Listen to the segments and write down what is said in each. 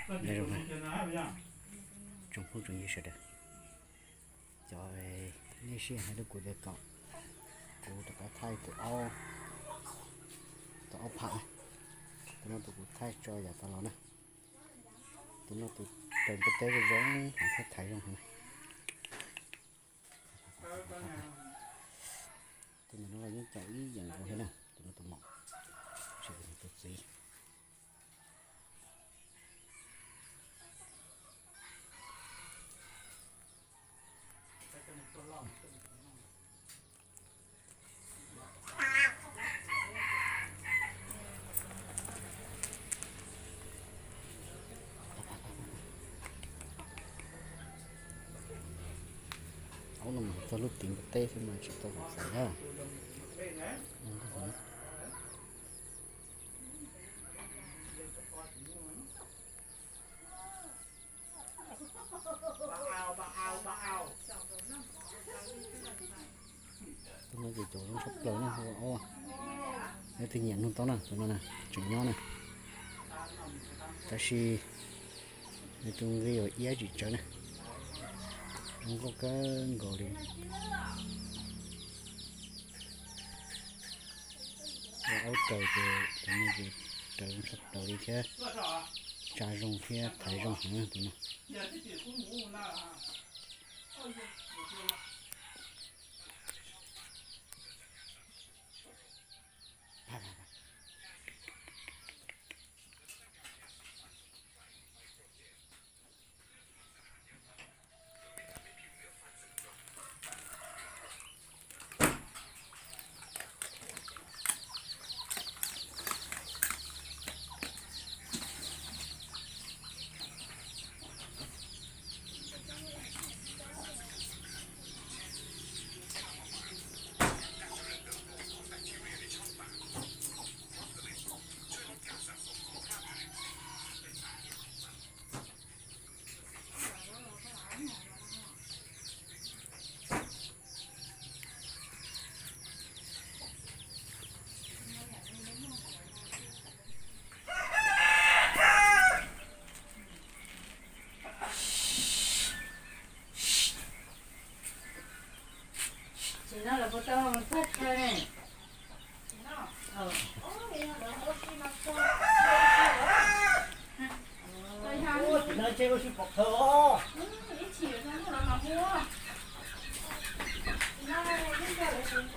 Nyob zoo na, tsoom phooj tsoom ywg sawv daws, cov nej sij hawm hais rau kuv tias kom kuv rov qab thaij tus aub, tus aub pham na, tus no tus kuv thaij tso yav tas los na, tus no tus raws npua teb zoo zoo heev thiab thaiv zoo heev na. Tus no los yeej caum ib yam nkaus thiab na, tus no tus maum, tsis tus txiv. Aub no mas txog lub tiv npua teb xwb mas tsis tau txais na. Tus no ces cov zoo tshaj plaws na, leej twg nyiam nug tau na, tus no na, tseem nyob na. Tab sis nws tus nqi uas iab tsis tsawv na, zoo nkauj kawg nkaus li. Ua aub raws ces tus no ces raws zoo tshaj plaws li thiab, tsa zoo thiab thaiv zoo heev na tus no.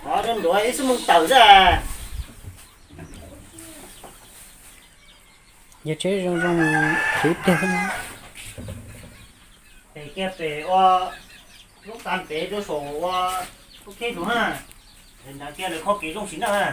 Qhov nruav ib xub moo tawm xwb. Yog tsheb zoo zoo khiv pliag xwb na. Pem kiag pem ua lub qas pem rau saum ua lub kheb tus na. Ntawd kiag lawv kho kev zoo sim neej na.